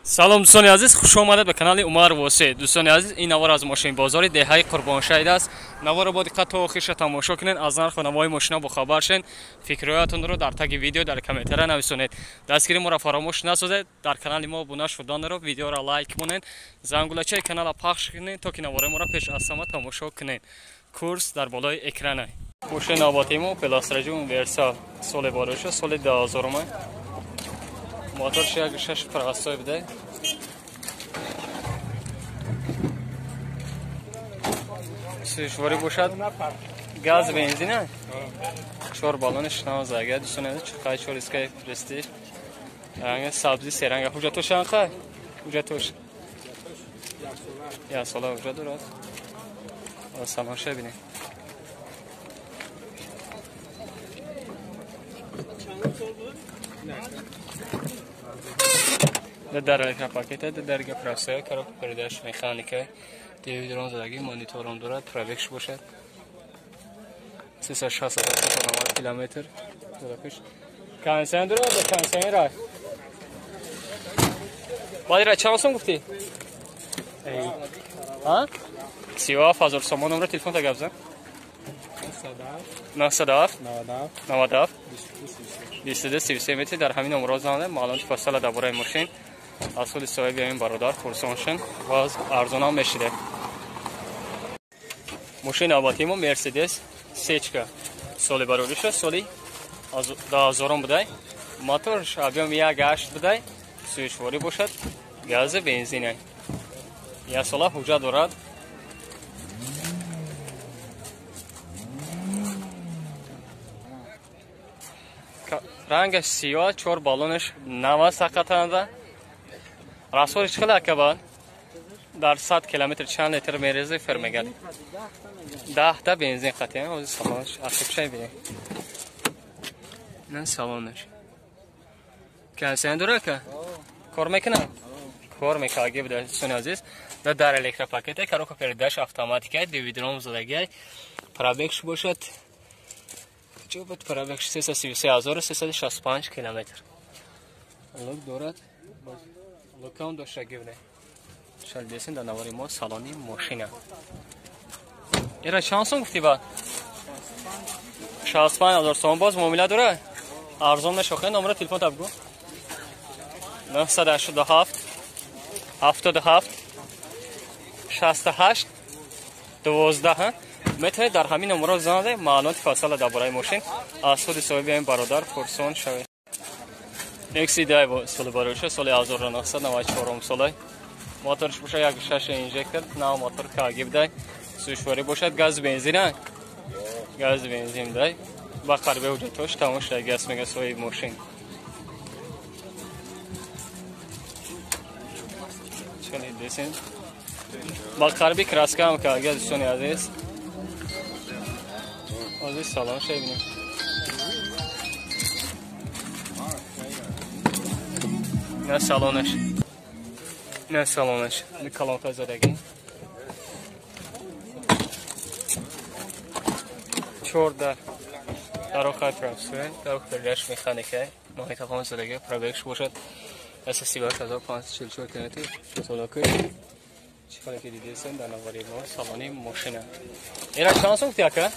Салом дӯстони азиз, хуш омадед ба канали Умар Восе. Дӯстони азиз, ин навор аз мошинбозори деҳаи Қурбоншаҳид аст. Наворро бо диққат то охирша тамошо кунед, аз нарху навои мошина бохабар шен. Фикрҳоятонро дар таги видео дар комментария нависонед. Дастгири моро фаромӯш насозед, дар канали мо обуна шуданро, видеоро лайк монед, зангулачаи каналро пахш кунед, то ки навораи моро пеш аз ҳама тамошо кунед. Курс дар болои экрана. Мошини навбатии мо Opel Astra J Universal соли бароша, соли 2000. Моторш 1.6 простой буде. Сӯшворӣ бошад, газ бензина. Чор баллониш навзага, дӯстони азиз, чиқай чор искай престиж. Ранги сабзи серанга. Ҳуҷҷатош чанд? Ҳуҷҷатош як сола ҳуҷҷат дорад. Салонша бинед. Дар электропакета, дар гапрасоя, коробка передач механика, телевизорон задаги, мониторон дорад, пробегш бошад 360 километр. Кондиционер дорад, кондиционер. Баъд ра чанд сом гуфтӣ? А? 37 000 сомон. Номер телефон та гап зан. 907 97 22 33 метр. Дар ҳамин номерҳо занед, маълумоти фасала дар бораи мошин аз худи соҳиби ҳамин бародар пурсон шен ва аз арзонам мешиде. Мошини навбатии мо Мерседес сечка, соли барориша соли 2000 будай, моторш объем 1.8 будай, сӯишворӣ бошад, гази бензина, як сола ҳуҷҷат дорад. Рангаш сиёҳ, чор баллонаш нав аст ҳақиқатанда. Расходиш чӣ хеле акабад? Дар 100 километр чанд литр мерези фир мегардӣ? 10 та бензин қатъи. Ҳозир салонаш ақибша бинед. На салонаш. Кондиционер дора ака? Кор мекунад? Кор мекунад, буда дӯстони азиз. Дар электропакете, коробка передач автоматика, дивидром задагиай. Пробегш бошад чӣ буд? Пробег 333 365 километр. Люк дорад, лукам дошта гибне. Шалдесин дар навори мо салони мошина. Ира чанд сом гуфтӣ баъд? 65 000 сом. Боз муомила дора? Арзон мешохе. Номера телефон та бигӯ. 987 77 68 12. Метавонед дар ҳамин номерҳо занед, маълумоти фасала дар бораи мошин аз худи соҳиби ҳамин бародар пурсон шавед. XC соли бароиша, соли 1994 солай, моторш боша 1.6 инжектор, нав мотор каги будай, сӯшворӣ бошад, газ бензина, газ бензин будай. Ба қарибе ҳуҷҷатош тамом шуда газ мега соҳиби мошин. Чали десен ба қариби краскаам кага, дӯстони азиз. Ҳозир салон шабинем. На салонаш, на салонаш калонка задагӣ, чор дар дарохай простой, дарох передач механика, магнитофон задагӣ. Пробегш бошад 38544 километр. Солоки чӣ хеле ки дидесен дар навори мо салони мошина. Ира чанд сом гуфти ака?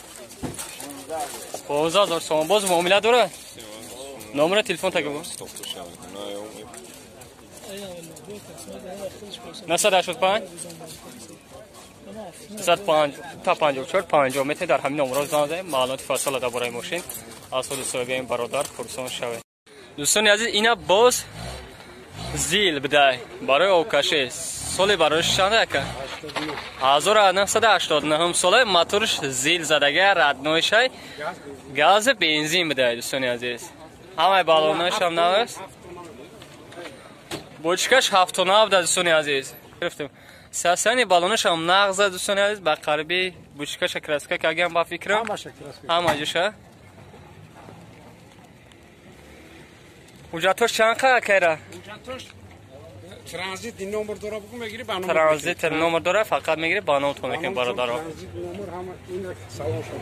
15 000 сомон. Боз муомила дора? Номера телефон та гӯ. 985 105 та 54 50. Метавонед дар ҳамин номерҳо занг занед, маълумоти фасала дар бораи мошин аз худи соҳиби ин бародар пурсон шавед. Дӯстони азиз, ина боз ЗИЛ будай барои обкашӣ. Соли бароиш чанд ака? 1989 сола, моторш ЗИЛ задага, роднойшай, гази бензин будай. Дӯстони азиз, ҳамаи баллонашам нав аст, бочкаш ҳафтона буда. Дӯстони азиз, гирифтем, сасани баллонашам нағза. Дӯстони азиз, ба қариби бочкаша краска кардам, ба фикрам ҳама ҷоша. Ҳуҷҷатош чанд қа акайра? Транзит номер дора, бугу мегири ба номер. Транзит номер дора, фақат мегири ба номтон мекунем, бародаро. Транзит номер ҳама ин салон шуд.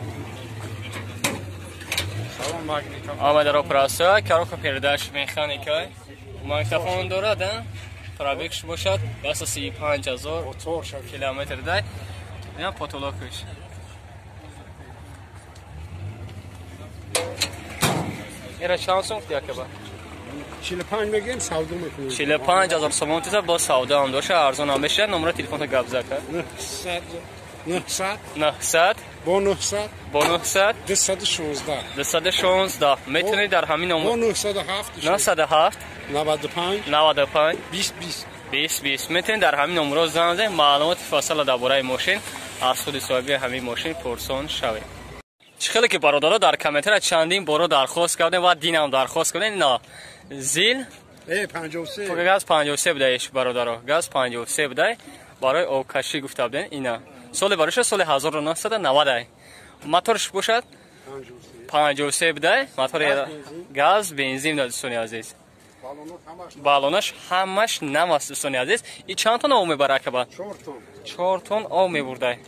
Салон магнитофон. Ама дар операция, коробка передач механика. Магнитофон дорад, а? Пробегш бошад 135,000 километр дай. Ина потолокш. Ира чанд сум якаба? 45 мегем савдо мекунем. 45,000 сомон тиза бо савдо ҳам доша, арзон ҳам мешавад. Номера телефонта гап зака. 900 900 бо 900 бо 900 216 216 метавонед дар ҳамин номер бо 907 907 95 95 20 20 20 20 метавонед дар ҳамин номерҳо занг занед, маълумоти фасала дар бораи мошин аз худи соҳиби ҳамин мошин пурсон шавед. Чӣ хеле ки бародаро дар комментария чандин боро дархост кардем ва динам дархост кардем. На зил 53 газ 53 будаиш бародаро, газ 53 будай барои обкашӣ гуфта будем. Ина соли бароша соли 1990 моторш бошад 53 будай, мотори газ бензин да дӯстони азиз. Балонаш ҳамаш нав аст дӯстони азиз. И чанд тон об мебара акаба? 4 тон. 4 тон об мебурдай.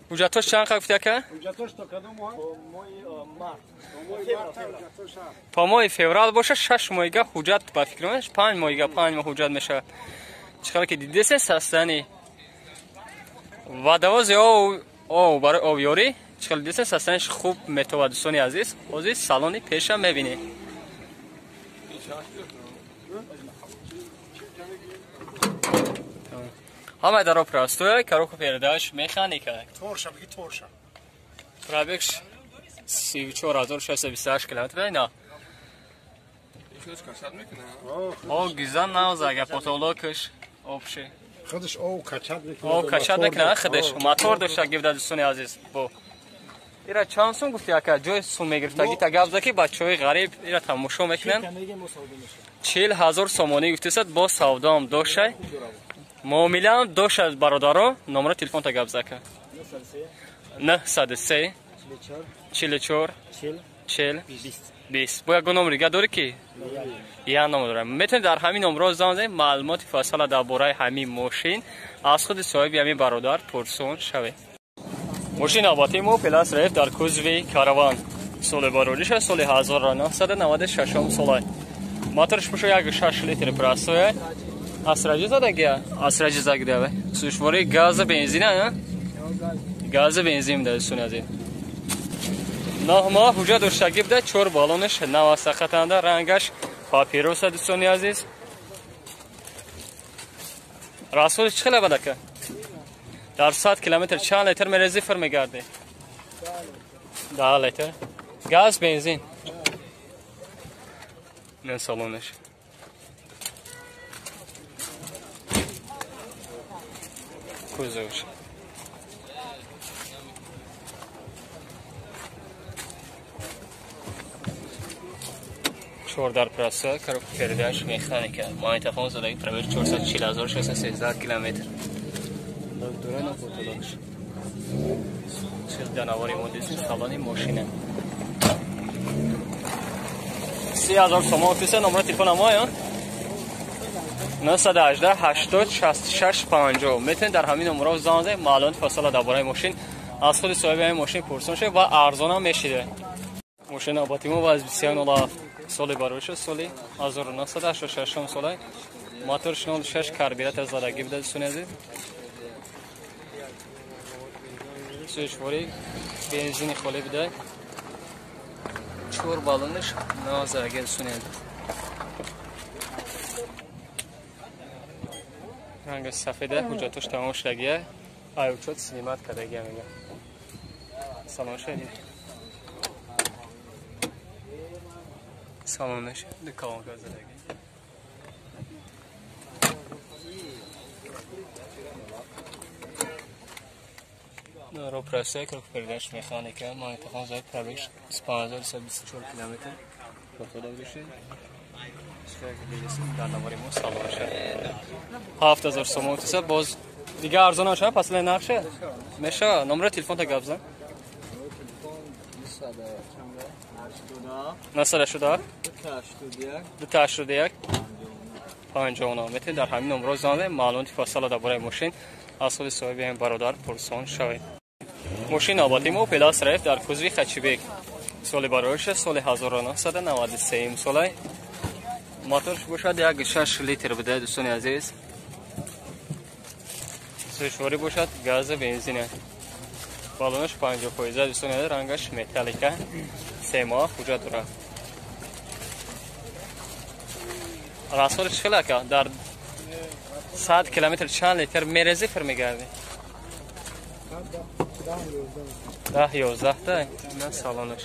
Ҳуҷҷатош чанд қад гуфти ака? Ҳуҷҷатош то кадом моҳ? То моҳи март. То моҳи феврал боша, 6 моҳига ҳуҷҷат ба фикр ман 5 моҳига 5 моҳ ҳуҷҷат мешавад. Чӣ хеле ки дидесен састани ва давози об барои обёрӣ чӣ хеле дидесен састаниш хуб метобад дӯстони азиз. Ҳозир салони пеша мебинед. Ҳамаи даро простое, коробка передач, механика. Торша, бигӣ торша. Пробегш 34628 километр на. О, гизан навзага, потолокш общий. Худаш об качат мекунад. Об качат мекунад худаш. Мотор дошта гибда дӯстони азиз. Бо. Ира чанд сум гуфти ака? Ҷои сум мегирифтагӣ та гап заки бачаҳои ғариб ира тамошо мекунанд. 40,000 сомонӣ гуфтисад, бо савдоам дошай. Муомилаам дошад бародаро. Номера телефонта гап зака. 903 44 40 20. Бо ягон номер дига дорӣ ки? Я номер дорам. Метавонед дар ҳамин номерҳо занг занед, маълумоти фасала дар бораи ҳамин мошин аз худи соҳиби ҳамин бародар пурсон шавед. Мошин навбатии мо Пелас Реф дар кузови Караван. Соли барориша соли 1996 сола. Моторш пуша 1.6 литр простое. Асраҷи задагия? Асраҷи задагия. Сӯшвори газа бензина, газа бензин да дӯстони азиз. 9 моҳ ҳуҷҷат доштагӣ буда, 4 баллонаш нав аст ҳақиқатанда, рангаш папироса дӯстони азиз. Расходиш чӣ хеле бад ака? Дар 100 километр чанд литр мерези фир мегардӣ? 10 литр. Газ бензин. Не салонаш. Кузовш. Чор дар праса, коробка передач, механика. Магнитофон задаги пробег 440,613 километр. Дора на потолокш. Чил данавори модиси салони мошина. 30,000 сомон фиса номер телефона мо 918 80 66 50. Метавонед дар ҳамин номерҳо занг занед, маълумоти фасала дар бораи мошин аз худи соҳиби ҳамин мошин пурсон шавед ва арзонам мешида. Мошин навбати мо аз 2107 соли барориша соли 1986 сола. Моторш 06 карбюратор задагӣ буда дӯстони азиз. Сӯшвори бензини холӣ буда. 4 баллонаш назаги дӯстони азиз. Ранги сафеда, ҳуҷҷатош тамом шудагия. Аючот снимат кардагия мегӯям. Салом шудед. Салонаш ду колонка задагӣ. Ро простая, коробка передач, механика, магнитофон зад, пробег 5124 километр. Прохода дошед. Дар навори мо салонаша 7000 сомон тиса, боз дига арзон нашава, пасле нархша мешава. Номери телефонта гап зан. 987 281 59. Метавонед дар ҳамин номерҳо занг занед, маълумоти фасала дар бораи мошин аз худи соҳиби ҳамин бародар пурсон шавед. Мошин навбати мо Пелас Реф дар кузови Хачибек. Соли барориша соли 1993 сола. Моторш бошад 1.6 литр буда, дӯстони азиз. Сӯзишворӣ бошад газу бензина. Балонаш 50%, дӯстони азиз, рангаш металлика. 3 моҳ ҳуҷҷат дорад. Расходш хеле ака, дар 100 километр чанд литр мерезӣ пур мегардӣ? 10-11 та на салонаш.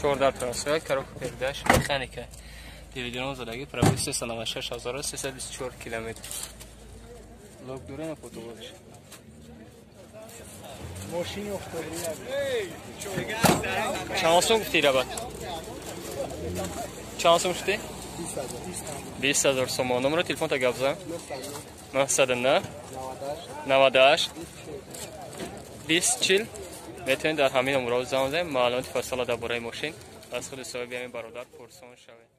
Чордар трасса, коробка передач, механика. Дивидион задаги, пробег 396 324 километр. Лок дора на фотобозиш. Мошини октябрӣ. Чанд сум гуфтӣ рабат? Чанд сум шудӣ? 20 000 сомон. Номеро телефонта гап зан. 909 98 20 40. Метавонед дар ҳамин номерҳо занг занед, маълумоти фасала дар бораи мошин аз худи соҳиби ҳамин бародар пурсон шавед.